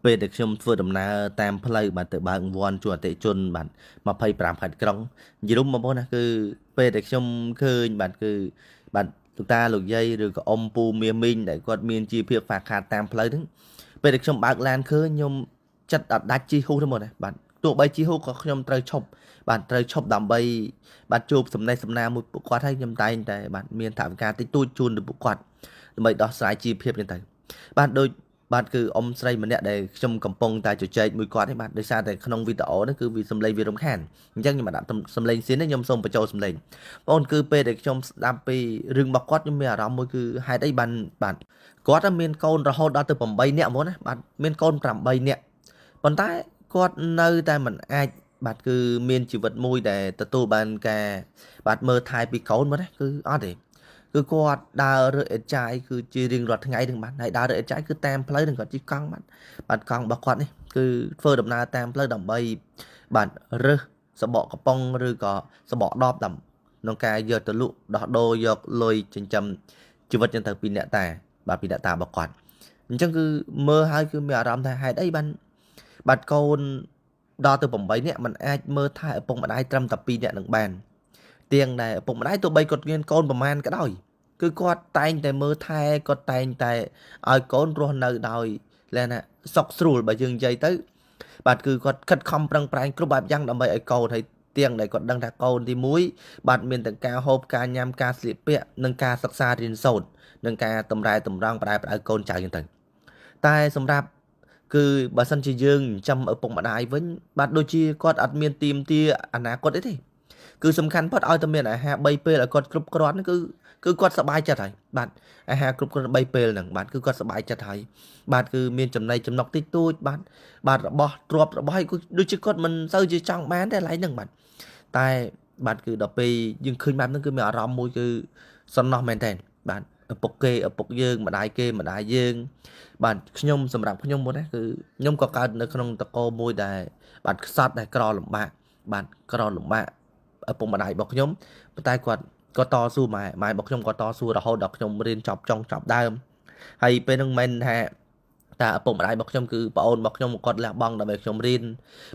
ពេលដែលខ្ញុំធ្វើដំណើរតាមផ្លូវបាទទៅបើករង្វាន់ជួនអតិជនបាទ25ខេត្តក្រុងនិយាយរួមបងប្អូនណាគឺពេលដែលខ្ញុំឃើញបាទគឺបាទលោកតាលោកយាយឬក៏អ៊ំពូមាមីងដែលគាត់មានជីវភាពខ្វះខាតតាមផ្លូវហ្នឹងពេលដែលខ្ញុំបើកឡានឃើញខ្ញុំចិត្តអត់ដាច់ជីហ៊ូទេមកណាបាទទោះបីជីហ៊ូក៏ខ្ញុំត្រូវឈប់បាទត្រូវឈប់ដើម្បីបាទជួបសំណេះសំណាលមួយពួកគាត់ហើយខ្ញុំតែងតែបាទមានថវិកាតិចតួចជូនទៅពួកគាត់ដើម្បីដោះស្រាយជីវភាពហ្នឹងទៅបាទដូចបាទគឺអ៊ំស្រីម្នាក់ដែលខ្ញុំកំពុងតែជជែកមួយគាត់នេះបាទដោយសារតែក្នុងវីដេអូនេះគឺវាសំឡេងវារំខានអញ្ចឹងខ្ញុំបានដាក់សំឡេងសៀននេះខ្ញុំសូមបញ្ចូលសំឡេងបងអូនគឺពេលដែលខ្ញុំស្ដាប់ពីរឿងរបស់គាត់ខ្ញុំមានអារម្មណ៍មួយគឺហេតុអីបានបាទគាត់មានកូនរហូតដល់ទៅ8នាក់ហ្មងណាបាទមានកូន8នាក់ប៉ុន្តែគាត់នៅតែមិនអាចបាទគឺមានជីវិតមួយដែលទទួលបានការបាទមើលថែពីកូនមកណាគឺអត់ទេគឺគាត់ដើររើសអេតចាយគឺជារៀងរាល់ថ្ងៃនឹងបាទហើយដើររើសអេតចាយគឺតាមផ្លូវនឹងគាត់ជិះកង់បាទបាទកង់របស់គាត់នេះគឺធ្វើដំណើរតាមផ្លូវដើម្បីបាទរើសសបកកំប៉ុងឬក៏សបកដបដើម្បីក្នុងការយកទៅលក់ដោះដូរយកលុយចិញ្ចឹមជីវិតចឹងទៅពីអ្នកតាបាទពីអ្នកតារបស់គាត់អញ្ចឹងគឺមើលហើយគឺមានអារម្មណ៍ថាហេតុអីបានបាទកូនដល់ទៅ8នាក់มันអាចមើលថែឪពុកម្ដាយត្រឹមតែ2នាក់នឹងបានទៀងដែលឪពុកម្ដាយទោះបីគាត់មានកូនប្រមាណក៏ដោយគឺគាត់តែងតែមើលថែគាត់តែងតែឲ្យកូនរស់នៅដោយលក្ខណៈសុខស្រួលបើយើងនិយាយទៅបាទគឺគាត់ខិតខំប្រឹងប្រែងគ្រប់បែបយ៉ាងដើម្បីឲ្យកូនហើយទៀងដែលគាត់ដឹងថាកូនទី1បាទមានទាំងការហូបការញ៉ាំការស្លៀកពាក់និងការសិក្សារៀនសូត្រនិងការតម្រែតម្រង់ប្រែប្តៅកូនចៅយ៉ាងទៅតែសម្រាប់គឺបើសិនជាយើងចិញ្ចឹមឪពុកម្ដាយវិញបាទដូចជាគាត់អត់មានទីមទាអនាគតអីទេគឺសំខាន់ផុតឲ្យតែមានអាហារ3ពេលឲ្យគាត់គ្រប់គ្រាន់គឺគាត់សប្បាយចិត្តហើយបាទអាហារគ្រប់គ្រាន់3ពេលហ្នឹងបាទគឺគាត់សប្បាយចិត្តហើយបាទគឺមានចំណីចំណុកតិចតួចបាទបាទរបស់ទ្រព្យរបស់ឲ្យគឺដូចជាគាត់មិនសូវជាចង់បានទេឡើយហ្នឹងបាទតែបាទគឺដល់ពេលយើងឃើញបែបហ្នឹងគឺមានអារម្មណ៍មួយគឺសំណោះមែនតើបាទឪពុកគេឪពុកយើងម្ដាយគេម្ដាយយើងបាទខ្ញុំសម្រាប់ខ្ញុំមុនណាគឺខ្ញុំក៏កើតនៅក្នុងតកោមួយដែលបាទខ្សត់ដែលក្រលំបាកបាទក្រលំបាកឪពុកម្ដាយរបស់ខ្ញុំប៉ុន្តែគាត់ក៏តស៊ូម៉ែរបស់ខ្ញុំក៏តស៊ូរហូតដល់ខ្ញុំរៀនចប់ចុងចប់ដើមហើយពេលហ្នឹងមិនមែនថាតែឪពុកម្ដាយរបស់ខ្ញុំគឺប្អូនរបស់ខ្ញុំគាត់លះបង់ដើម្បីខ្ញុំរៀន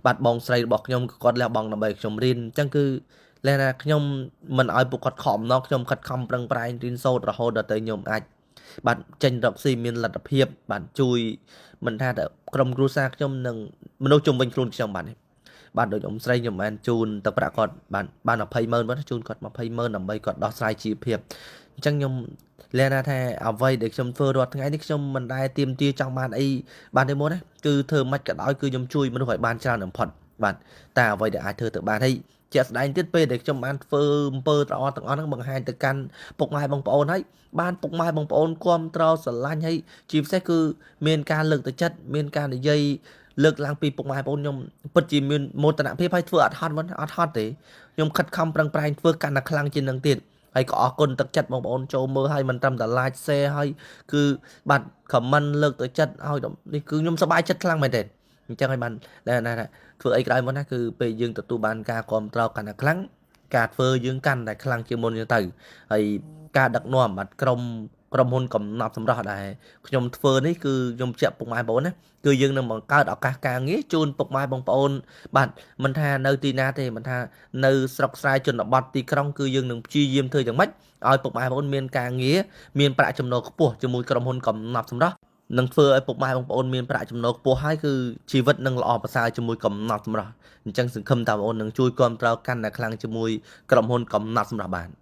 បាទបងស្រីរបស់ខ្ញុំក៏គាត់លះបង់ដើម្បីខ្ញុំរៀនអញ្ចឹងគឺលះណាខ្ញុំមិនឲ្យពួកគាត់ខំណោះខ្ញុំខិតខំប្រឹងប្រែងរៀនសូត្ររហូតដល់ទៅខ្ញុំអាចបាទចេញរកស៊ីមានលទ្ធភាពបាទជួយមិនថាតែក្រុមគ្រួសារខ្ញុំនិងមនុស្សជុំវិញខ្លួនខ្ញុំបាទបាទដូចអ៊ំស្រីខ្ញុំបានជូនទៅប្រាក់គាត់បាទបាន20ម៉ឺនបាទជូនគាត់20ម៉ឺនដើម្បីគាត់ដោះស្រាយជីវភាពអញ្ចឹងខ្ញុំលះណាថាអ្វីដែលខ្ញុំធ្វើរាល់ថ្ងៃនេះខ្ញុំមិនដែលទាមទារចង់បានអីបានទេមុនណាគឺធ្វើមិនក៏ដោយគឺខ្ញុំជួយមនុស្សឲ្យបានច្រើនបំផុតបាទតែអ្វីដែលអាចធ្វើទៅបានហើយជាក់ស្ដែងទៀតពេលដែលខ្ញុំបានធ្វើអំពើល្អទាំងអស់ហ្នឹងបង្ហាញទៅកាន់ពុកម៉ែបងប្អូនហើយបានពុកម៉ែបងប្អូនគាំទ្រស្រឡាញ់ហើយជាពិសេសគឺមានការលើកទឹកចិត្តមានការនិយាយលើកឡើងពីពុកម៉ែបងប្អូនខ្ញុំពិតជាមានមោទនភាពហើយធ្វើអត់ហត់មិនអត់ហត់ទេខ្ញុំខិតខំប្រឹងប្រែងធ្វើកាន់តែខ្លាំងជាងនឹងទៀតហើយក៏អរគុណទឹកចិត្តបងប្អូនចូលមើលហើយមិនត្រឹមតែ like share ហើយគឺបាទ comment លើកទឹកចិត្តឲ្យនេះគឺខ្ញុំសប្បាយចិត្តខ្លាំងមែនទែនអញ្ចឹងហើយបានណាធ្វើអីក្រោយមកណាគឺពេលយើងទទួលបានការគ្រប់គ្រងកាន់តែខ្លាំងការធ្វើយើងកាន់តែខ្លាំងជាងមុនទៅហើយការដឹកនាំបាទក្រុមហ៊ុនកំណត់សម្រស់ដែលខ្ញុំធ្វើនេះគឺខ្ញុំជក់ពុកម៉ែបងប្អូនណាគឺយើងនឹងបង្កើតឱកាសការងារជូនពុកម៉ែបងប្អូនបាទមិនថានៅទីណាទេមិនថានៅស្រុកស្រែជនបទទីក្រុងគឺយើងនឹងព្យាយាមធ្វើយ៉ាងម៉េចឲ្យពុកម៉ែបងប្អូនមានការងារមានប្រាក់ចំណូលខ្ពស់ជាមួយក្រុមហ៊ុនកំណត់សម្រស់នឹងធ្វើឲ្យពុកម៉ែបងប្អូនមានប្រាក់ចំណូលខ្ពស់ហើយគឺជីវិតនឹងល្អប្រសើរជាមួយកំណត់សម្រស់អញ្ចឹងសង្ឃឹមថាបងប្អូននឹងជួយគាំទ្រកាន់តែខ្លាំងជាមួយក្រុមហ៊ុនកំណត់សម្រស់បាន។